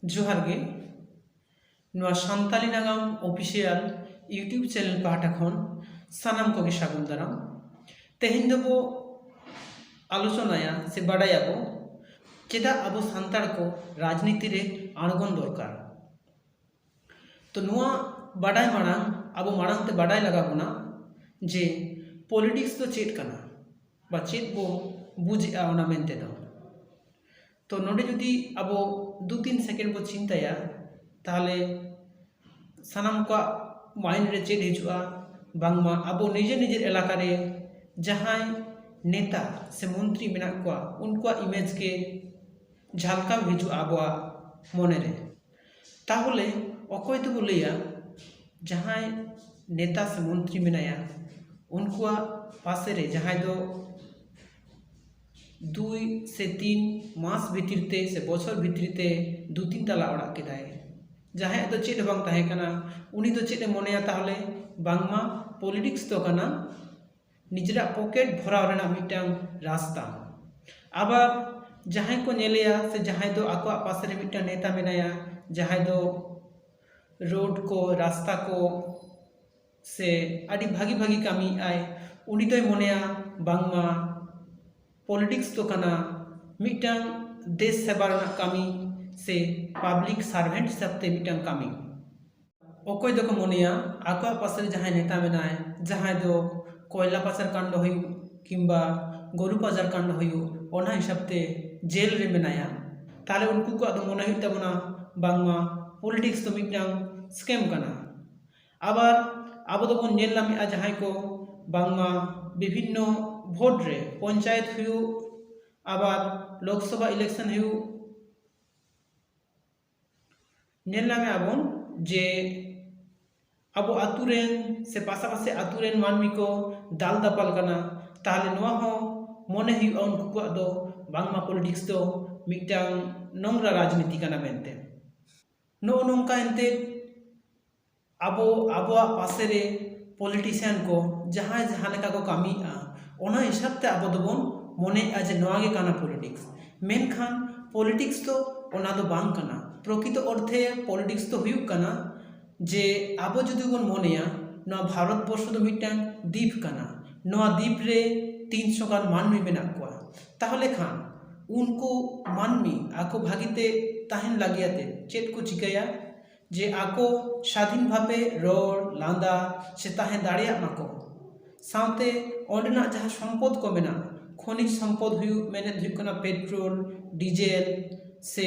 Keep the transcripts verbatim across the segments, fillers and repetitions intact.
ᱡᱚᱦᱟᱨ ᱜᱮ᱾ ᱱᱚᱣᱟ ᱥᱟᱱᱛᱟᱞᱤ ᱱᱟᱜᱟᱢ ᱚᱯᱷᱤᱥᱤᱭᱟᱞ YouTube ᱪᱮᱱᱮᱞ ᱯᱟᱦᱴᱟ ᱠᱷᱚᱱ ᱥᱟᱱᱟᱢ ᱠᱚᱜᱮ ᱥᱟᱹᱜᱩᱱ ᱫᱟᱨᱟᱢ᱾ ᱛᱮᱦᱮᱧ ᱫᱚᱵᱚ ᱟᱞᱳᱪᱚᱱᱟᱭᱟ ᱥᱮ ᱵᱟᱰᱟᱭᱟᱵᱚ ᱪᱮᱫᱟᱜ ᱟᱵᱚ ᱥᱟᱱᱛᱟᱲ ᱠᱚ ᱨᱟᱡᱽᱱᱤᱛᱤ ᱨᱮ ᱟᱬᱜᱚᱱ ᱫᱚᱨᱠᱟᱨ᱾ ᱛᱚ ᱱᱚᱣᱟ ᱵᱟᱰᱟᱭ ᱢᱟᱲᱟᱝ, ᱟᱵᱚ ᱢᱟᱲᱟᱝ ᱛᱮ ᱵᱟᱰᱟᱭ ᱞᱟᱜᱟᱣ ᱵᱚᱱᱟ ᱡᱮ ᱯᱚᱞᱤᱴᱤᱠᱥ ᱫᱚ ᱪᱮᱫ ᱠᱟᱱᱟ ᱵᱟ ᱪᱮᱫ ᱵᱚ ᱵᱩᱡᱽᱮᱜᱼᱟ ᱚᱱᱟ ᱢᱮᱱᱛᱮ ᱫᱚ᱾ ᱛᱚ ᱱᱚᱰᱮ ᱡᱩᱫᱤ ᱟᱵᱚ ᱫᱩ ᱛᱤᱱ ᱥᱮᱠᱮᱱᱰ ᱵᱚ ᱪᱤᱱᱛᱟᱹᱭᱟ, ᱛᱟᱦᱚᱞᱮ ᱥᱟᱱᱟᱢ ᱠᱚᱣᱟᱜ ᱢᱟᱭᱤᱱᱰ ᱨᱮ ᱪᱮᱫ ᱦᱤᱡᱩᱜᱼᱟ? ᱵᱟᱝᱢᱟ ᱟᱵᱚ ᱱᱤᱡᱮᱨ ᱱᱤᱡᱮᱨ ᱮᱞᱟᱠᱟ ᱨᱮ ᱡᱟᱦᱟᱸᱭ ᱱᱮᱛᱟ ᱥᱮ ᱢᱚᱱᱛᱨᱤ ᱢᱮᱱᱟᱜ ᱠᱚᱣᱟ, ᱩᱱᱠᱩᱣᱟᱜ ᱤᱢᱮᱡᱽ ᱜᱮ ᱡᱷᱟᱞᱠᱟᱣ ᱦᱤᱡᱩᱜᱼᱟ ᱟᱵᱚᱣᱟᱜ ᱢᱚᱱᱮ ᱨᱮ᱾ ᱛᱟᱦᱚᱞᱮ ᱚᱠᱚᱭ ᱫᱚᱵᱚ ᱞᱟᱹᱭᱟ ᱡᱟᱦᱟᱸᱭ ᱱᱮᱛᱟ ᱥᱮ ᱢᱚᱱᱛᱨᱤ ᱢᱮᱱᱟᱭᱟ, ᱩᱱᱠᱩᱣᱟᱜ ᱯᱟᱥᱮ ᱨᱮ ᱡᱟᱦᱟᱸᱭ ᱫᱚ ᱫᱩᱭ ᱥᱮ ᱛᱤᱱ ᱢᱟᱥ ᱵᱷᱤᱛᱤᱨ ᱛᱮ ᱥᱮ ᱵᱚᱪᱷᱚᱨ ᱵᱷᱤᱛᱨᱤ ᱛᱮ ᱫᱩ ᱛᱤᱱ ᱛᱟᱞᱟ ᱚᱲᱟᱜ ᱠᱮᱫᱟᱭ, ᱡᱟᱦᱟᱸᱭᱟᱜ ᱫᱚ ᱪᱮᱫ ᱦᱚᱸ ᱵᱟᱝ ᱛᱟᱦᱮᱸ ᱠᱟᱱᱟ, ᱩᱱᱤ ᱫᱚ ᱪᱮᱫ ᱮ ᱢᱚᱱᱮᱭᱟ ᱛᱟᱦᱚᱞᱮ? ᱵᱟᱝᱢᱟ ᱯᱚᱞᱤᱴᱤᱠᱥ ᱫᱚ ᱠᱟᱱᱟ ᱱᱤᱡᱮᱨᱟᱜ ᱯᱚᱠᱮᱴ ᱵᱷᱚᱨᱟᱣ ᱨᱮᱱᱟᱜ ᱢᱤᱫᱴᱟᱝ ᱨᱟᱥᱛᱟ᱾ ᱟᱵᱟᱨ ᱡᱟᱦᱟᱸᱭ ᱠᱚ ᱧᱮᱞᱮᱭᱟ ᱥᱮ ᱡᱟᱦᱟᱸᱭ ᱫᱚ ᱟᱠᱚᱣᱟᱜ ᱯᱟᱥᱮ ᱨᱮ ᱢᱤᱫᱴᱟᱝ ᱱᱮᱛᱟ ᱢᱮᱱᱟᱭᱟ, ᱡᱟᱦᱟᱸᱭ ᱫᱚ ᱨᱳᱰ ᱠᱚ, ᱨᱟᱥᱛᱟ ᱠᱚ ᱥᱮ ᱟᱹᱰᱤ ᱵᱷᱟᱹᱜᱤ ᱵᱷᱟᱹᱜᱤ ᱠᱟᱹᱢᱤᱭᱮᱫᱼᱟᱭ, ᱩᱱᱤ ᱫᱚᱭ ᱢᱚᱱᱮᱭᱟ ᱵᱟᱝᱢᱟ ᱯᱚᱞᱤᱴᱤᱠᱥ ᱫᱚ ᱠᱟᱱᱟ ᱢᱤᱫᱴᱟᱝ ᱫᱮᱥ ᱥᱮᱵᱟ ᱨᱮᱱᱟᱜ ᱠᱟᱹᱢᱤ ᱥᱮ ᱯᱟᱵᱽᱞᱤᱠ ᱥᱟᱨᱵᱷᱮᱱᱴ ᱦᱤᱥᱟᱹᱵ ᱛᱮ ᱢᱤᱫᱴᱟᱝ ᱠᱟᱹᱢᱤ᱾ ᱚᱠᱚᱭ ᱫᱚᱠᱚ ᱢᱚᱱᱮᱭᱟ ᱟᱠᱚᱣᱟᱜ ᱯᱟᱥᱮ ᱨᱮ ᱡᱟᱦᱟᱸᱭ ᱱᱮᱛᱟ ᱢᱮᱱᱟᱭ, ᱡᱟᱦᱟᱸᱭ ᱫᱚ ᱠᱚᱭᱞᱟ ᱯᱟᱪᱟᱨ ᱠᱟᱱᱰ ᱦᱩᱭᱩᱜ ᱠᱤᱝᱵᱟ ᱜᱚᱨᱩ ᱯᱟᱪᱟᱨ ᱠᱟᱱᱰ ᱦᱩᱭᱩᱜ, ᱚᱱᱟ ᱦᱤᱥᱟᱹᱵ ᱛᱮ ᱡᱮᱞ ᱨᱮ ᱢᱮᱱᱟᱭᱟ, ᱛᱟᱦᱚᱞᱮ ᱩᱱᱠᱩ ᱠᱚᱣᱟᱜ ᱫᱚ ᱢᱚᱱᱮ ᱦᱩᱭᱩᱜ ᱛᱟᱵᱚᱱᱟ ᱵᱟᱝᱢᱟ ᱯᱚᱞᱤᱴᱤᱠᱥ ᱫᱚ ᱢᱤᱫᱴᱟᱝ ᱥᱠᱮᱢ ᱠᱟᱱᱟ᱾ ᱟᱵᱟᱨ ᱟᱵᱚ ᱫᱚᱵᱚᱱ ᱧᱮᱞ ᱧᱟᱢᱮᱫᱼᱟ ᱡᱟᱦᱟᱸᱭ ᱠᱚ ᱵᱟᱝᱢᱟ ᱵᱤᱵᱷᱤᱱᱱᱚ ᱵᱷᱳᱴ ᱨᱮ, ᱯᱚᱧᱪᱟᱭᱮᱛ ᱦᱩᱭᱩᱜ, ᱟᱵᱟᱨ ᱞᱳᱠᱥᱚᱵᱷᱟ ᱤᱞᱮᱠᱥᱚᱱ ᱦᱩᱭᱩᱜ, ᱧᱮᱞ ᱧᱟᱢᱮᱫᱼᱟ ᱵᱚᱱ ᱡᱮ ᱟᱵᱚ ᱟᱛᱳ ᱨᱮᱱ ᱥᱮ ᱯᱟᱥᱟᱯᱟᱥᱤ ᱟᱛᱳ ᱨᱮᱱ ᱢᱟᱹᱱᱢᱤ ᱠᱚ ᱫᱟᱞ ᱫᱟᱯᱟᱞ ᱠᱟᱱᱟ᱾ ᱛᱟᱦᱚᱞᱮ ᱱᱚᱣᱟ ᱦᱚᱸ ᱢᱚᱱᱮ ᱦᱩᱭᱩᱜᱼᱟ ᱩᱱᱠᱩ ᱠᱚᱣᱟᱜ ᱫᱚ ᱵᱟᱝᱢᱟ ᱯᱚᱞᱤᱴᱤᱠᱥ ᱫᱚ ᱢᱤᱫᱴᱟᱝ ᱱᱚᱝᱨᱟ ᱨᱟᱡᱽᱱᱤᱛᱤ ᱠᱟᱱᱟ ᱢᱮᱱᱛᱮ᱾ ᱱᱚᱜᱼᱚ ᱱᱚᱝᱠᱟ ᱮᱱᱛᱮ ᱟᱵᱚ ᱟᱵᱚᱣᱟᱜ ᱯᱟᱥᱮ ᱨᱮ ᱯᱚᱞᱤᱴᱤᱥᱤᱭᱟᱱ ᱠᱚ ᱡᱟᱦᱟᱸᱭ ᱡᱟᱦᱟᱸ ᱞᱮᱠᱟ ᱠᱚ ᱠᱟᱹᱢᱤᱭᱮᱫᱼᱟ, ᱚᱱᱟ ᱦᱤᱥᱟᱹᱵ ᱛᱮ ᱟᱵᱚ ᱫᱚᱵᱚᱱ ᱢᱚᱱᱮᱭᱮᱫᱼᱟ ᱡᱮ ᱱᱚᱣᱟ ᱜᱮ ᱠᱟᱱᱟ ᱯᱚᱞᱤᱴᱤᱠᱥ᱾ ᱢᱮᱱᱠᱷᱟᱱ ᱯᱚᱞᱤᱴᱤᱠᱥ ᱫᱚ ᱚᱱᱟ ᱫᱚ ᱵᱟᱝ ᱠᱟᱱᱟ᱾ ᱯᱨᱚᱠᱤᱛᱚ ᱚᱨᱛᱷᱮ ᱯᱚᱞᱤᱴᱤᱠᱥ ᱫᱚ ᱦᱩᱭᱩᱜ ᱠᱟᱱᱟ ᱡᱮ ᱟᱵᱚ ᱡᱩᱫᱤ ᱵᱚᱱ ᱢᱚᱱᱮᱭᱟ, ᱱᱚᱣᱟ ᱵᱷᱟᱨᱚᱛ ᱵᱚᱨᱥᱚ ᱫᱚ ᱢᱤᱫᱴᱟᱝ ᱫᱤᱯ ᱠᱟᱱᱟ, ᱱᱚᱣᱟ ᱫᱤᱯ ᱨᱮ ᱛᱤᱱᱥᱚ ᱜᱟᱱ ᱢᱟᱹᱱᱢᱤ ᱢᱮᱱᱟᱜ ᱠᱚᱣᱟ, ᱛᱟᱦᱚᱞᱮ ᱠᱷᱟᱱ ᱩᱱᱠᱩ ᱢᱟᱹᱱᱢᱤ ᱟᱠᱚ ᱵᱷᱟᱹᱜᱤᱛᱮ ᱛᱟᱦᱮᱱ ᱞᱟᱹᱜᱤᱫ ᱟᱛᱮ ᱪᱮᱫ ᱠᱚ ᱪᱤᱠᱟᱹᱭᱟ? ᱡᱮ ᱟᱠᱚ ᱥᱟᱫᱷᱤᱱ ᱵᱷᱟᱵᱮ ᱨᱚᱲ, ᱞᱟᱸᱫᱟ ᱥᱮ ᱛᱟᱦᱮᱸ ᱫᱟᱲᱮᱭᱟᱜ ᱢᱟᱠᱚ᱾ ᱥᱟᱶᱛᱮ ᱚᱸᱰᱮᱱᱟᱜ ᱡᱟᱦᱟᱸ ᱥᱚᱢᱯᱚᱫ ᱠᱚ ᱢᱮᱱᱟᱜᱼᱟ, ᱠᱷᱚᱱᱤᱡᱽ ᱥᱚᱢᱯᱚᱫ ᱦᱩᱭᱩᱜ, ᱢᱮᱱᱮᱫ ᱦᱩᱭᱩᱜ ᱠᱟᱱᱟ ᱯᱮᱴᱨᱳᱞ, ᱰᱤᱡᱮᱞ ᱥᱮ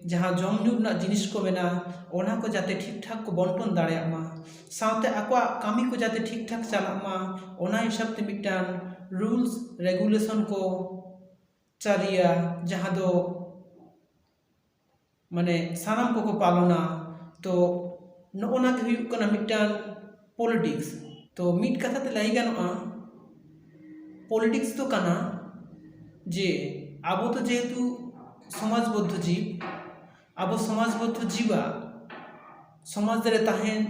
ᱡᱟᱦᱟᱸ ᱡᱚᱢ ᱧᱩ ᱨᱮᱱᱟᱜ ᱡᱤᱱᱤᱥ ᱠᱚ ᱢᱮᱱᱟᱜᱼᱟ, ᱚᱱᱟ ᱠᱚ ᱡᱟᱛᱮ ᱴᱷᱤᱠ ᱴᱷᱟᱠ ᱠᱚ ᱵᱚᱱᱴᱚᱱ ᱫᱟᱲᱮᱭᱟᱜ ᱢᱟ, ᱥᱟᱶᱛᱮ ᱟᱠᱚᱣᱟᱜ ᱠᱟᱹᱢᱤ ᱠᱚ ᱡᱟᱛᱮ ᱴᱷᱤᱠ ᱴᱷᱟᱠ ᱪᱟᱞᱟᱜ ᱢᱟ, ᱚᱱᱟ ᱦᱤᱥᱟᱹᱵ ᱛᱮ ᱢᱤᱫᱴᱟᱝ ᱨᱩᱞᱥ ᱨᱮᱜᱩᱞᱮᱥᱚᱱ ᱠᱚ ᱪᱟᱹᱞᱤᱭᱟ, ᱡᱟᱦᱟᱸ ᱫᱚ ᱢᱟᱱᱮ ᱥᱟᱱᱟᱢ ᱠᱚᱠᱚ ᱯᱟᱞᱚᱱᱟ᱾ ᱛᱚ ᱱᱚᱜᱼᱚ ᱱᱟ ᱜᱮ ᱦᱩᱭᱩᱜ ᱠᱟᱱᱟ ᱢᱤᱫᱴᱟᱝ ᱯᱚᱞᱤᱴᱤᱠᱥ᱾ ᱛᱚ ᱢᱤᱫ ᱠᱟᱛᱷᱟ ᱛᱮ ᱞᱟᱹᱭ ᱜᱟᱱᱚᱜᱼᱟ, ᱯᱚᱞᱤᱴᱤᱠᱥ ᱫᱚ ᱠᱟᱱᱟ ᱡᱮ ᱟᱵᱚ ᱫᱚ ᱡᱮᱦᱮᱛᱩ ᱥᱚᱢᱟᱡᱽᱵᱚᱫᱽᱫᱷᱚ ᱡᱤᱵᱽ, ᱟᱵᱚ ᱥᱚᱢᱟᱡᱽᱵᱚᱫᱽᱫᱷᱚ ᱡᱤᱵᱟᱜ ᱥᱚᱢᱟᱡᱽ ᱨᱮ ᱛᱟᱦᱮᱱ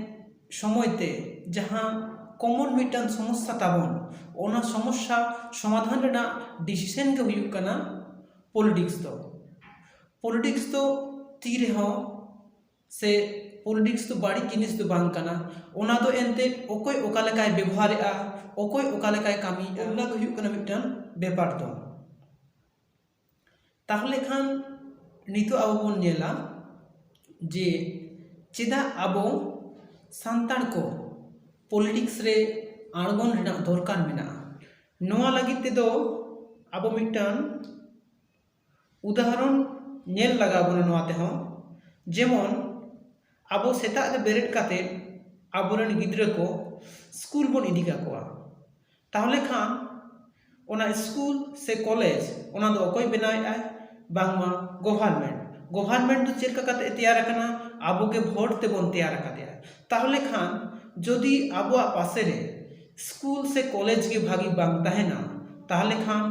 ᱥᱚᱢᱚᱭ ᱛᱮ ᱡᱟᱦᱟᱸ ᱠᱚᱢᱚᱱ ᱢᱤᱫᱴᱟᱝ ᱥᱚᱢᱚᱥᱥᱟ ᱛᱟᱵᱚᱱ, ᱚᱱᱟ ᱥᱚᱢᱚᱥᱥᱟ ᱥᱚᱢᱟᱫᱷᱟᱱ ᱨᱮᱱᱟᱜ ᱰᱤᱥᱤᱥᱮᱱ ᱜᱮ ᱦᱩᱭᱩᱜ ᱠᱟᱱᱟ ᱯᱚᱞᱤᱴᱤᱠᱥ ᱫᱚ᱾ ᱯᱚᱞᱤᱴᱤᱠᱥ ᱫᱚ ᱛᱤ ᱨᱮᱦᱚᱸ ᱥᱮ ᱯᱚᱞᱤᱴᱤᱠᱥ ᱫᱚ ᱵᱟᱹᱲᱤᱡ ᱡᱤᱱᱤᱥ ᱫᱚ ᱵᱟᱝ ᱠᱟᱱᱟ, ᱚᱱᱟ ᱫᱚ ᱮᱱᱛᱮᱫ ᱚᱠᱚᱭ ᱚᱠᱟ ᱞᱮᱠᱟᱭ ᱵᱮᱵᱚᱦᱟᱨᱮᱫᱼᱟ, ᱚᱠᱚᱭ ᱚᱠᱟ ᱞᱮᱠᱟᱭ ᱠᱟᱹᱢᱤᱭᱮᱫᱼᱟ, ᱚᱱᱟ ᱜᱮ ᱦᱩᱭᱩᱜ ᱠᱟᱱᱟ ᱢᱤᱫᱴᱟᱝ ᱵᱮᱯᱟᱨ ᱫᱚ᱾ ᱛᱟᱦᱚᱞᱮ ᱠᱷᱟᱱ ᱱᱤᱛᱚᱜ ᱟᱵᱚ ᱵᱚᱱ ᱧᱮᱞᱟ ᱡᱮ ᱪᱮᱫᱟᱜ ᱟᱵᱚ ᱥᱟᱱᱛᱟᱲ ᱠᱚ ᱯᱚᱞᱤᱴᱤᱠᱥ ᱨᱮ ᱟᱬᱜᱚᱱ ᱨᱮᱱᱟᱜ ᱫᱚᱨᱠᱟᱨ ᱢᱮᱱᱟᱜᱼᱟ᱾ ᱱᱚᱣᱟ ᱞᱟᱹᱜᱤᱫ ᱛᱮᱫᱚ ᱟᱵᱚ ᱢᱤᱫᱴᱟᱝ ᱩᱫᱟᱦᱚᱨᱚᱱ ᱧᱮᱞ ᱞᱟᱜᱟᱣ ᱵᱚᱱᱟ ᱱᱚᱣᱟ ᱛᱮᱦᱚᱸ᱾ ᱡᱮᱢᱚᱱ ᱟᱵᱚ ᱥᱮᱛᱟᱜ ᱨᱮ ᱵᱮᱨᱮᱫ ᱠᱟᱛᱮ ᱟᱵᱚᱨᱮᱱ ᱜᱤᱫᱽᱨᱟᱹ ᱠᱚ ᱥᱠᱩᱞ ᱵᱚᱱ ᱤᱫᱤ ᱠᱟᱠᱚᱣᱟ, ᱛᱟᱦᱚᱞᱮ ᱠᱷᱟᱱ ᱚᱱᱟ ᱥᱠᱩᱞ ᱥᱮ ᱠᱚᱞᱮᱡᱽ ᱚᱱᱟ ᱫᱚ ᱚᱠᱚᱭ ᱵᱮᱱᱟᱣᱮᱫᱼᱟᱭ? ᱵᱟᱝᱢᱟ ᱜᱚᱵᱷᱚᱨᱢᱮᱱᱴ᱾ ᱜᱚᱵᱷᱚᱨᱢᱮᱱᱴ ᱫᱚ ᱪᱮᱫ ᱞᱮᱠᱟ ᱠᱟᱛᱮ ᱛᱮᱭᱟᱨ ᱟᱠᱟᱱᱟ? ᱟᱵᱚ ᱜᱮ ᱵᱷᱳᱴ ᱛᱮᱵᱚᱱ ᱛᱮᱭᱟᱨ ᱟᱠᱟᱫᱮᱭᱟ᱾ ᱛᱟᱦᱚᱞᱮ ᱠᱷᱟᱱ ᱡᱩᱫᱤ ᱟᱵᱚᱣᱟᱜ ᱯᱟᱥᱮ ᱨᱮ ᱥᱠᱩᱞ ᱥᱮ ᱠᱚᱞᱮᱡᱽ ᱜᱮ ᱵᱷᱟᱹᱜᱤ ᱵᱟᱝ ᱛᱟᱦᱮᱱᱟ, ᱛᱟᱦᱚᱞᱮ ᱠᱷᱟᱱ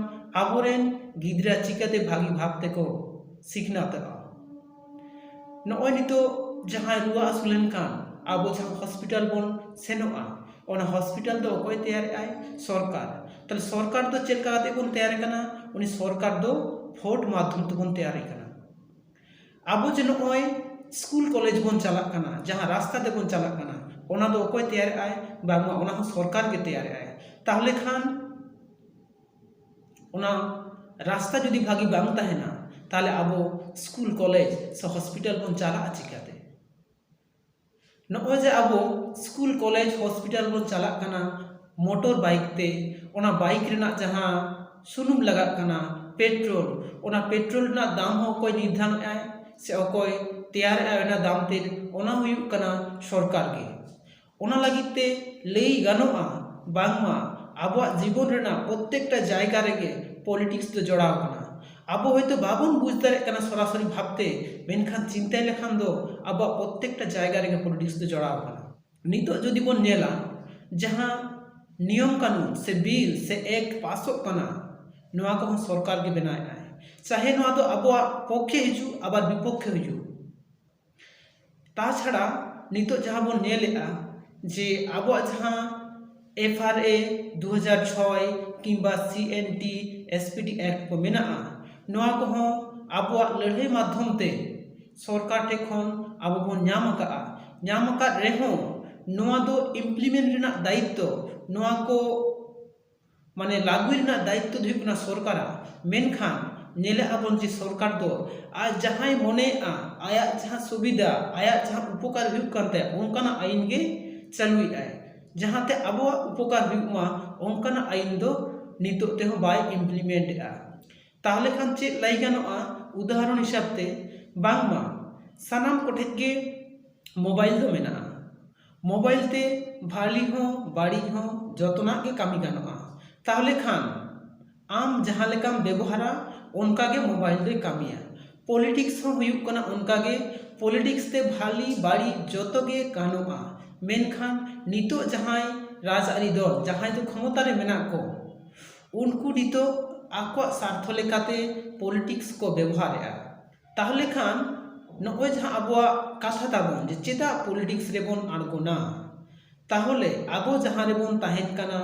ᱟᱵᱚᱨᱮᱱ ᱜᱤᱫᱽᱨᱟᱹ ᱪᱤᱠᱟᱹᱛᱮ ᱵᱷᱟᱹᱜᱤ ᱵᱷᱟᱵᱽ ᱛᱮᱠᱚ ᱥᱤᱠᱷᱱᱟᱹᱛᱚᱜᱼᱟ? ᱱᱚᱜᱼᱚᱭ ᱱᱤᱛᱚᱜ ᱡᱟᱦᱟᱸᱭ ᱨᱩᱣᱟᱹ ᱦᱟᱹᱥᱩ ᱞᱮᱱᱠᱷᱟᱱ ᱟᱵᱚ ᱡᱟᱦᱟᱸ ᱦᱚᱥᱯᱤᱴᱟᱞ ᱵᱚᱱ ᱥᱮᱱᱚᱜᱼᱟ, ᱚᱱᱟ ᱦᱚᱥᱯᱤᱴᱟᱞ ᱫᱚ ᱚᱠᱚᱭ ᱛᱮᱭᱟᱨᱮᱜᱼᱟᱭ? ᱥᱚᱨᱠᱟᱨ᱾ ᱛᱟᱦᱞᱮ ᱥᱚᱨᱠᱟᱨ ᱫᱚ ᱪᱮᱫ ᱞᱮᱠᱟ ᱠᱟᱛᱮ ᱵᱚᱱ ᱛᱮᱭᱟᱨᱮ ᱠᱟᱱᱟ? ᱩᱱᱤ ᱥᱚᱨᱠᱟᱨ ᱫᱚ ᱵᱷᱳᱴ ᱢᱟᱫᱽᱫᱷᱚᱢ ᱛᱮᱵᱚᱱ ᱛᱮᱭᱟᱨᱮ ᱠᱟᱱᱟ᱾ ᱟᱵᱚ ᱡᱮ ᱱᱚᱜᱼᱚᱭ ᱥᱠᱩᱞ ᱠᱚᱞᱮᱡᱽ ᱵᱚᱱ ᱪᱟᱞᱟᱜ ᱠᱟᱱᱟ, ᱡᱟᱦᱟᱸ ᱨᱟᱥᱛᱟ ᱛᱮᱵᱚᱱ ᱪᱟᱞᱟᱜ ᱠᱟᱱᱟ, ᱚᱱᱟ ᱫᱚ ᱚᱠᱚᱭ ᱛᱮᱭᱟᱨᱮᱜᱼᱟᱭ? ᱵᱟᱝᱢᱟ ᱚᱱᱟ ᱦᱚᱸ ᱥᱚᱨᱠᱟᱨ ᱜᱮ ᱛᱮᱭᱟᱨᱮᱜᱼᱟᱭ᱾ ᱛᱟᱦᱚᱞᱮ ᱠᱷᱟᱱ ᱚᱱᱟ ᱨᱟᱥᱛᱟ ᱡᱩᱫᱤ ᱵᱷᱟᱹᱜᱤ ᱵᱟᱝ ᱛᱟᱦᱮᱱᱟ, ᱛᱟᱦᱚᱞᱮ ᱟᱵᱚ ᱥᱠᱩᱞ ᱠᱚᱞᱮᱡᱽ ᱥᱮ ᱦᱚᱥᱯᱤᱴᱟᱞ ᱵᱚᱱ ᱪᱟᱞᱟᱜᱼᱟ ᱪᱤᱠᱟᱹᱛᱮ? ᱱᱚᱜᱼᱚᱭ ᱡᱮ ᱟᱵᱚ ᱥᱠᱩᱞ ᱠᱚᱞᱮᱡᱽ ᱦᱚᱥᱯᱤᱴᱟᱞ ᱵᱚᱱ ᱪᱟᱞᱟᱜ ᱠᱟᱱᱟ ᱢᱚᱴᱚᱨ ᱵᱟᱭᱤᱠ ᱛᱮ, ᱚᱱᱟ ᱵᱟᱭᱤᱠ ᱨᱮᱱᱟᱜ ᱡᱟᱦᱟᱸ ᱥᱩᱱᱩᱢ ᱞᱟᱜᱟᱜ ᱠᱟᱱᱟ, ᱯᱮᱴᱨᱳᱞ, ᱚᱱᱟ ᱯᱮᱴᱨᱳᱞ ᱨᱮᱱᱟᱜ ᱫᱟᱢ ᱦᱚᱸ ᱚᱠᱚᱭ ᱱᱤᱨᱫᱷᱟᱨᱚᱱᱮᱜᱼᱟᱭ ᱥᱮ ᱚᱠᱚᱭ ᱛᱮᱭᱟᱨᱮᱜᱼᱟᱭ ᱚᱱᱟ ᱫᱟᱢ ᱛᱮ? ᱚᱱᱟ ᱦᱩᱭᱩᱜ ᱠᱟᱱᱟ ᱥᱚᱨᱠᱟᱨ ᱜᱮ᱾ ᱚᱱᱟ ᱞᱟᱹᱜᱤᱫ ᱛᱮ ᱞᱟᱹᱭ ᱜᱟᱱᱚᱜᱼᱟ, ᱵᱟᱝᱢᱟ ᱟᱵᱚᱣᱟᱜ ᱡᱤᱵᱚᱱ ᱨᱮᱱᱟᱜ ᱯᱨᱚᱛᱮᱠᱴᱟ ᱡᱟᱭᱜᱟ ᱨᱮᱜᱮ ᱯᱚᱞᱤᱴᱤᱠᱥ ᱫᱚ ᱡᱚᱲᱟᱣ ᱟᱠᱟᱱᱟ᱾ ᱟᱵᱚ ᱦᱚᱭᱛᱳ ᱵᱟᱵᱚᱱ ᱵᱩᱡᱽ ᱫᱟᱲᱮᱭᱟᱜ ᱠᱟᱱᱟ ᱥᱚᱨᱟᱥᱚᱨᱤ ᱵᱷᱟᱵᱽᱛᱮ, ᱢᱮᱱᱠᱷᱟᱱ ᱪᱤᱱᱛᱟᱹᱭ ᱞᱮᱠᱷᱟᱱ ᱫᱚ ᱟᱵᱚᱣᱟᱜ ᱯᱨᱚᱛᱮᱠᱴᱟ ᱡᱟᱭᱜᱟ ᱨᱮᱜᱮ ᱯᱚᱞᱤᱴᱤᱠᱥ ᱫᱚ ᱡᱚᱲᱟᱣ ᱟᱠᱟᱱᱟ᱾ ᱱᱤᱛᱚᱜ ᱡᱩᱫᱤ ᱵᱚᱱ ᱧᱮᱞᱟ, ᱡᱟᱦᱟᱸ ᱱᱤᱭᱚᱢ ᱠᱟᱹᱱᱩᱱ ᱥᱮ ᱵᱤᱞ ᱥᱮ ᱮᱠᱴ ᱯᱟᱥᱚᱜ ᱠᱟᱱᱟ, ᱱᱚᱣᱟ ᱠᱚᱦᱚᱸ ᱥᱚᱨᱠᱟᱨ ᱜᱮ ᱵᱮᱱᱟᱣᱮᱫᱼᱟᱭ, ᱪᱟᱦᱮ ᱱᱚᱣᱟ ᱫᱚ ᱟᱵᱚᱣᱟᱜ ᱯᱚᱠᱠᱷᱮ ᱦᱤᱡᱩᱜ ᱟᱵᱟᱨ ᱵᱤᱯᱚᱠᱠᱷᱮ ᱦᱤᱡᱩᱜ᱾ ᱛᱟᱪᱷᱟᱲᱟ ᱱᱤᱛᱚᱜ ᱡᱟᱦᱟᱸ ᱵᱚᱱ ᱧᱮᱞᱮᱫᱼᱟ, ᱡᱮ ᱟᱵᱚᱣᱟᱜ ᱡᱟᱦᱟᱸ ᱮᱯᱷ ᱟᱨ ᱮ ᱫᱩ ᱦᱟᱡᱟᱨ ᱪᱷᱚᱭ ᱠᱤᱝᱵᱟ C N T S P T act ᱠᱚ ᱢᱮᱱᱟᱜᱼᱟ, ᱱᱚᱣᱟ ᱠᱚᱦᱚᱸ ᱟᱵᱚᱣᱟᱜ ᱞᱟᱹᱲᱦᱟᱹᱭ ᱢᱟᱫᱽᱫᱷᱚᱢ ᱛᱮ ᱥᱚᱨᱠᱟᱨ ᱴᱷᱮᱱ ᱠᱷᱚᱱ ᱟᱵᱚ ᱵᱚᱱ ᱧᱟᱢ ᱟᱠᱟᱫᱼᱟ᱾ ᱧᱟᱢ ᱟᱠᱟᱫ ᱨᱮᱦᱚᱸ ᱱᱚᱣᱟ ᱫᱚ ᱤᱢᱯᱞᱤᱢᱮᱱᱴ ᱨᱮᱱᱟᱜ ᱫᱟᱭᱤᱛᱛᱚ, ᱱᱚᱣᱟ ᱠᱚ ᱢᱟᱱᱮ ᱞᱟᱹᱜᱩᱭ ᱨᱮᱱᱟᱜ ᱫᱟᱭᱤᱛᱛᱚ ᱫᱚ ᱦᱩᱭᱩᱜ ᱠᱟᱱᱟ ᱥᱚᱨᱠᱟᱨᱟᱜ᱾ ᱢᱮᱱᱠᱷᱟᱱ ᱧᱮᱞᱮᱫᱼᱟ ᱵᱚᱱ ᱡᱮ ᱥᱚᱨᱠᱟᱨ ᱫᱚ ᱟᱡ ᱡᱟᱦᱟᱸᱭ ᱢᱚᱱᱮᱭᱮᱫᱼᱟ, ᱟᱭᱟᱜ ᱡᱟᱦᱟᱸ ᱥᱩᱵᱤᱫᱷᱟ, ᱟᱭᱟᱜ ᱡᱟᱦᱟᱸ ᱩᱯᱚᱠᱟᱨ ᱦᱩᱭᱩᱜ ᱠᱟᱱ ᱛᱟᱭᱟ, ᱚᱱᱠᱟᱱᱟᱜ ᱟᱹᱭᱤᱱ ᱜᱮ ᱪᱟᱹᱞᱩᱭᱮᱫᱼᱟᱭ, ᱡᱟᱦᱟᱸᱛᱮ ᱟᱵᱚᱣᱟᱜ ᱩᱯᱚᱠᱟᱨ ᱦᱩᱭᱩᱜ ᱢᱟ, ᱚᱱᱠᱟᱱᱟᱜ ᱟᱹᱭᱤᱱ ᱫᱚ ᱱᱤᱛᱚᱜ ᱛᱮᱦᱚᱸ ᱵᱟᱭ ᱤᱢᱯᱞᱤᱢᱮᱱᱴ ᱮᱫᱼᱟ᱾ ᱛᱟᱦᱚᱞᱮ ᱠᱷᱟᱱ ᱪᱮᱫ ᱞᱟᱹᱭ ᱜᱟᱱᱚᱜᱼᱟ? ᱩᱫᱟᱦᱚᱨᱚᱱ ᱦᱤᱥᱟᱹᱵ ᱛᱮ, ᱵᱟᱝᱢᱟ ᱥᱟᱱᱟᱢ ᱠᱚᱴᱷᱮᱡ ᱜᱮ ᱢᱳᱵᱟᱭᱤᱞ ᱫᱚ ᱢᱮᱱᱟᱜᱼᱟ᱾ ᱢᱳᱵᱟᱭᱤᱞ ᱛᱮ ᱵᱷᱟᱹᱞᱤ ᱦᱚᱸ ᱵᱟᱹᱲᱤᱡ ᱦᱚᱸ ᱡᱚᱛᱚᱱᱟᱜ ᱜᱮ ᱠᱟᱹᱢᱤ ᱜᱟᱱᱚᱜᱼᱟ᱾ ᱛᱟᱦᱚᱞᱮ ᱠᱷᱟᱱ ᱟᱢ ᱡᱟᱦᱟᱸ ᱞᱮᱠᱟᱢ ᱵᱮᱵᱚᱦᱟᱨᱟ, ᱚᱱᱠᱟ ᱜᱮ ᱢᱳᱵᱟᱭᱤᱞ ᱫᱚᱭ ᱠᱟᱹᱢᱤᱭᱟ᱾ ᱯᱚᱞᱤᱴᱤᱠᱥ ᱦᱚᱸ ᱦᱩᱭᱩᱜ ᱠᱟᱱᱟ ᱚᱱᱠᱟ ᱜᱮ᱾ ᱯᱚᱞᱤᱴᱤᱠᱥ ᱛᱮ ᱵᱷᱟᱹᱞᱤ ᱵᱟᱹᱲᱤᱡ ᱡᱚᱛᱚ ᱜᱮ ᱜᱟᱱᱚᱜᱼᱟ᱾ ᱢᱮᱱᱠᱷᱟᱱ ᱱᱤᱛᱚᱜ ᱡᱟᱦᱟᱸᱭ ᱨᱟᱡᱽᱟᱹᱨᱤ ᱫᱚᱞ, ᱡᱟᱦᱟᱸᱭ ᱫᱚ ᱠᱷᱚᱢᱚᱛᱟ ᱨᱮ ᱢᱮᱱᱟᱜ ᱠᱚ, ᱩᱱᱠᱩ ᱱᱤᱛᱚᱜ ᱟᱠᱚᱣᱟᱜ ᱥᱟᱨᱛᱷᱚ ᱞᱮᱠᱟᱛᱮ ᱯᱚᱞᱤᱴᱤᱠᱥ ᱠᱚ ᱵᱮᱵᱚᱦᱟᱨᱮᱫᱼᱟ᱾ ᱛᱟᱦᱚᱞᱮ ᱠᱷᱟᱱ ᱱᱚᱜᱼᱚᱭ ᱡᱟᱦᱟᱸ ᱟᱵᱚᱣᱟᱜ ᱠᱟᱛᱷᱟ ᱛᱟᱵᱚᱱ ᱡᱮ ᱪᱮᱫᱟᱜ ᱯᱚᱞᱤᱴᱤᱠᱥ ᱨᱮᱵᱚᱱ ᱟᱬᱜᱚᱱᱟ, ᱛᱟᱦᱚᱞᱮ ᱟᱵᱚ ᱡᱟᱦᱟᱸ ᱨᱮᱵᱚᱱ ᱛᱟᱦᱮᱱ ᱠᱟᱱᱟ,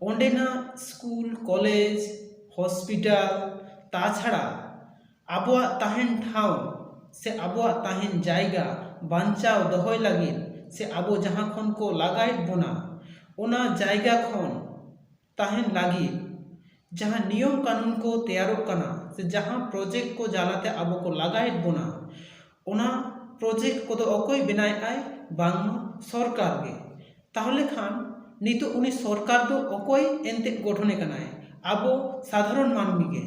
ᱚᱸᱰᱮᱱᱟᱜ ᱥᱠᱩᱞ, ᱠᱚᱞᱮᱡᱽ, ᱦᱚᱥᱯᱤᱴᱟᱞ, ᱛᱟᱪᱷᱟᱲᱟ ᱟᱵᱚᱣᱟᱜ ᱛᱟᱦᱮᱱ ᱴᱷᱟᱶ ᱥᱮ ᱟᱵᱚᱣᱟᱜ ᱛᱟᱦᱮᱱ ᱡᱟᱭᱜᱟ ᱵᱟᱧᱪᱟᱣ ᱫᱚᱦᱚᱭ ᱞᱟᱹᱜᱤᱫ ᱥᱮ ᱟᱵᱚ ᱡᱟᱦᱟᱸ ᱠᱷᱚᱱ ᱠᱚ ᱞᱟᱜᱟᱭᱮᱫ ᱵᱚᱱᱟ, ᱚᱱᱟ ᱡᱟᱭᱜᱟ ᱠᱷᱚᱱ ᱛᱟᱦᱮᱱ ᱞᱟᱹᱜᱤᱫ ᱡᱟᱦᱟᱸ ᱱᱤᱭᱚᱢ ᱠᱟᱹᱱᱩᱱ ᱠᱚ ᱛᱮᱭᱟᱨᱚᱜ ᱠᱟᱱᱟ ᱥᱮ ᱡᱟᱦᱟᱸ ᱯᱨᱚᱡᱮᱠᱴ ᱠᱚ ᱡᱟᱞᱟᱛᱮ ᱟᱵᱚ ᱠᱚ ᱞᱟᱜᱟᱭᱮᱫ ᱵᱚᱱᱟ, ᱚᱱᱟ ᱯᱨᱚᱡᱮᱠᱴ ᱠᱚᱫᱚ ᱚᱠᱚᱭ ᱵᱮᱱᱟᱣᱮᱫᱼᱟᱭ? ᱵᱟᱝᱢᱟ ᱥᱚᱨᱠᱟᱨ ᱜᱮ᱾ ᱛᱟᱦᱚᱞᱮ ᱠᱷᱟᱱ ᱱᱤᱛᱚᱜ ᱩᱱᱤ ᱥᱚᱨᱠᱟᱨ ᱫᱚ ᱚᱠᱚᱭ ᱮᱱᱛᱮᱫ ᱜᱚᱴᱷᱚᱱᱮ ᱠᱟᱱᱟᱭ? ᱟᱵᱚ ᱥᱟᱫᱷᱟᱨᱚᱱ ᱢᱟᱹᱱᱢᱤ ᱜᱮ᱾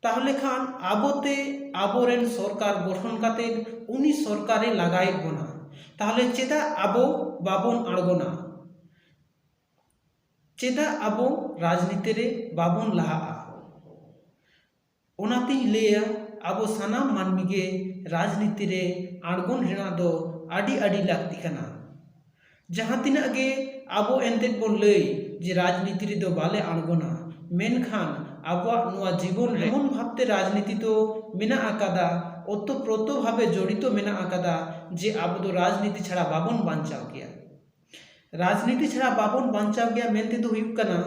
ᱛᱟᱦᱚᱞᱮ ᱠᱷᱟᱱ ᱟᱵᱚᱛᱮ ᱟᱵᱚᱨᱮᱱ ᱥᱚᱨᱠᱟᱨ ᱜᱚᱴᱷᱚᱱ ᱠᱟᱛᱮ ᱩᱱᱤ ᱥᱚᱨᱠᱟᱨᱮ ᱞᱟᱜᱟᱭᱮᱫ ᱵᱚᱱᱟ᱾ ᱛᱟᱦᱚᱞᱮ ᱪᱮᱫᱟᱜ ᱟᱵᱚ ᱵᱟᱵᱚᱱ ᱟᱬᱜᱚᱱᱟ? ᱪᱮᱫᱟᱜ ᱟᱵᱚ ᱨᱟᱡᱽᱱᱤᱛᱤ ᱨᱮ ᱵᱟᱵᱚᱱ ᱞᱟᱦᱟᱜᱼᱟ? ᱚᱱᱟᱛᱤᱧ ᱞᱟᱹᱭᱟ, ᱟᱵᱚ ᱥᱟᱱᱟᱢ ᱢᱟᱹᱱᱢᱤ ᱜᱮ ᱨᱟᱡᱽᱱᱤᱛᱤ ᱨᱮ ᱟᱬᱜᱚᱱ ᱨᱮᱱᱟᱜ ᱫᱚ ᱟᱹᱰᱤ ᱟᱹᱰᱤ ᱞᱟᱹᱠᱛᱤ ᱠᱟᱱᱟ᱾ ᱡᱟᱦᱟᱸ ᱛᱤᱱᱟᱹᱜ ᱜᱮ ᱟᱵᱚ ᱮᱱᱛᱮᱫ ᱵᱚᱱ ᱞᱟᱹᱭ ᱡᱮ ᱨᱟᱡᱽᱱᱤᱛᱤ ᱨᱮᱫᱚ ᱵᱟᱞᱮ ᱟᱬᱜᱚᱱᱟ, ᱢᱮᱱᱠᱷᱟᱱ ᱟᱵᱚᱣᱟᱜ ᱱᱚᱣᱟ ᱡᱤᱵᱚᱱ ᱨᱮ ᱮᱢᱚᱱ ᱵᱷᱟᱵᱛᱮ ᱨᱟᱡᱽᱱᱤᱛᱤ ᱫᱚ ᱢᱮᱱᱟᱜ ᱟᱠᱟᱫᱟ, ᱚᱛᱚᱯᱨᱚᱛᱚ ᱵᱷᱟᱵᱮ ᱡᱚᱲᱤᱛᱚ ᱢᱮᱱᱟᱜ ᱟᱠᱟᱫᱟ, ᱡᱮ ᱟᱵᱚ ᱫᱚ ᱨᱟᱡᱽᱱᱤᱛᱤ ᱪᱷᱟᱲᱟ ᱵᱟᱵᱚᱱ ᱵᱟᱧᱪᱟᱣ ᱠᱮᱭᱟ᱾ ᱨᱟᱡᱽᱱᱤᱛᱤ ᱪᱷᱟᱲᱟ ᱵᱟᱵᱚᱱ ᱵᱟᱧᱪᱟᱣ ᱜᱮᱭᱟ ᱢᱮᱱᱛᱮ ᱫᱚ ᱦᱩᱭᱩᱜ ᱠᱟᱱᱟ,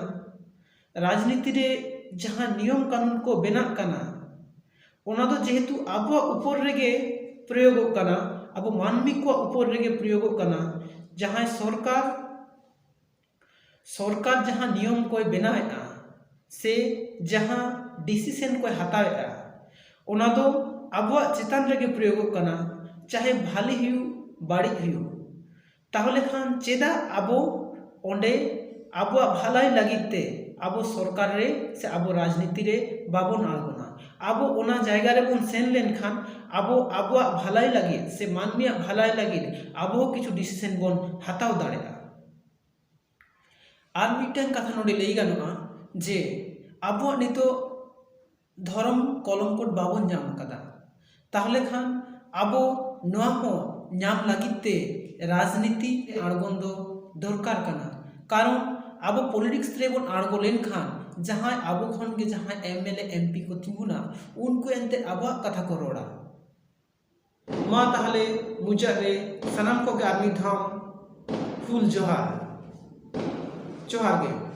ᱨᱟᱡᱽᱱᱤᱛᱤ ᱨᱮ ᱡᱟᱦᱟᱸ ᱱᱤᱭᱚᱢ ᱠᱟᱹᱱᱩᱱ ᱠᱚ ᱵᱮᱱᱟᱜ ᱠᱟᱱᱟ, ᱚᱱᱟ ᱫᱚ ᱡᱮᱦᱮᱛᱩ ᱟᱵᱚᱣᱟᱜ ᱩᱯᱚᱨ ᱨᱮᱜᱮ ᱯᱨᱚᱭᱳᱜᱚᱜ ᱠᱟᱱᱟ, ᱟᱵᱚ ᱢᱟᱹᱱᱢᱤ ᱠᱚᱣᱟᱜ ᱩᱯᱚᱨ ᱨᱮᱜᱮ ᱯᱨᱚᱭᱳᱜᱚᱜ ᱠᱟᱱᱟ᱾ ᱡᱟᱦᱟᱸᱭ ᱥᱚᱨᱠᱟᱨ, ᱥᱚᱨᱠᱟᱨ ᱡᱟᱦᱟᱸ ᱱᱤᱭᱚᱢ ᱠᱚᱭ ᱵᱮᱱᱟᱣᱮᱫᱼᱟ ᱥᱮ ᱡᱟᱦᱟᱸ ᱰᱤᱥᱤᱥᱮᱱ ᱠᱚᱭ ᱦᱟᱛᱟᱣᱮᱫᱼᱟ, ᱚᱱᱟ ᱫᱚ ᱟᱵᱚᱣᱟᱜ ᱪᱮᱛᱟᱱ ᱨᱮᱜᱮ ᱯᱨᱚᱭᱳᱜᱚᱜ ᱠᱟᱱᱟ, ᱪᱟᱦᱮ ᱵᱷᱟᱞᱤ ᱦᱩᱭᱩᱜ ᱵᱟᱹᱲᱤᱡ ᱦᱩᱭᱩᱜ᱾ ᱛᱟᱦᱚᱞᱮ ᱠᱷᱟᱱ ᱪᱮᱫᱟᱜ ᱟᱵᱚ ᱚᱸᱰᱮ ᱟᱵᱚᱣᱟᱜ ᱵᱷᱟᱞᱟᱭ ᱞᱟᱹᱜᱤᱫ ᱛᱮ ᱟᱵᱚ ᱥᱚᱨᱠᱟᱨ ᱨᱮ ᱥᱮ ᱟᱵᱚ ᱨᱟᱡᱽᱱᱤᱛᱤ ᱨᱮ ᱵᱟᱵᱚᱱ ᱟᱬᱜᱚᱱᱟ? ᱟᱵᱚ ᱚᱱᱟ ᱡᱟᱭᱜᱟ ᱨᱮᱵᱚᱱ ᱥᱮᱱ ᱞᱮᱱᱠᱷᱟᱱ ᱟᱵᱚ ᱟᱵᱚᱣᱟᱜ ᱵᱷᱟᱞᱟᱭ ᱞᱟᱹᱜᱤᱫ ᱥᱮ ᱢᱟᱹᱱᱢᱤᱭᱟᱜ ᱵᱷᱟᱞᱟᱭ ᱞᱟᱹᱜᱤᱫ ᱟᱵᱚ ᱦᱚᱸ ᱠᱤᱪᱷᱩ ᱰᱤᱥᱤᱥᱮᱱ ᱵᱚᱱ ᱦᱟᱛᱟᱣ ᱫᱟᱲᱮᱭᱟᱜᱼᱟ᱾ ᱟᱨ ᱢᱤᱫᱴᱟᱝ ᱠᱟᱛᱷᱟ ᱱᱚᱰᱮ ᱞᱟᱹᱭ ᱜᱟᱱᱚᱜᱼᱟ ᱡᱮ ᱟᱵᱚᱣᱟᱜ ᱱᱤᱛᱚᱜ ᱫᱷᱚᱨᱚᱢ ᱠᱚᱞᱚᱢ ᱠᱳᱰ ᱵᱟᱵᱚᱱ ᱧᱟᱢ ᱟᱠᱟᱫᱟ᱾ ᱛᱟᱦᱚᱞᱮ ᱠᱷᱟᱱ ᱟᱵᱚ ᱱᱚᱣᱟ ᱠᱚ ᱧᱟᱢ ᱞᱟᱹᱜᱤᱫ ᱛᱮ ᱨᱟᱡᱽᱱᱤᱛᱤ ᱟᱬᱜᱚᱱ ᱫᱚ ᱫᱚᱨᱠᱟᱨ ᱠᱟᱱᱟ᱾ ᱠᱟᱨᱚᱱ ᱟᱵᱚ ᱯᱚᱞᱤᱴᱤᱠᱥ ᱨᱮᱵᱚᱱ ᱟᱬᱜᱚ ᱞᱮᱱᱠᱷᱟᱱ ᱡᱟᱦᱟᱸᱭ ᱟᱵᱚ ᱠᱷᱚᱱ ᱜᱮ ᱡᱟᱦᱟᱸᱭ M L A, M P ᱠᱚ ᱛᱤᱸᱜᱩᱱᱟ, ᱩᱱᱠᱩ ᱮᱱᱛᱮ ᱟᱵᱚᱣᱟᱜ ᱠᱟᱛᱷᱟ ᱠᱚ ᱨᱚᱲᱟ᱾ ᱢᱟ ᱛᱟᱦᱚᱞᱮ ᱢᱩᱪᱟᱹᱫ ᱨᱮ ᱥᱟᱱᱟᱢ ᱠᱚᱜᱮ ᱟᱨ ᱢᱤᱫ ᱫᱷᱟᱣ ᱦᱩᱞ ᱡᱚᱦᱟᱨ᱾ ᱡᱚᱦᱟᱨ ᱜᱮ᱾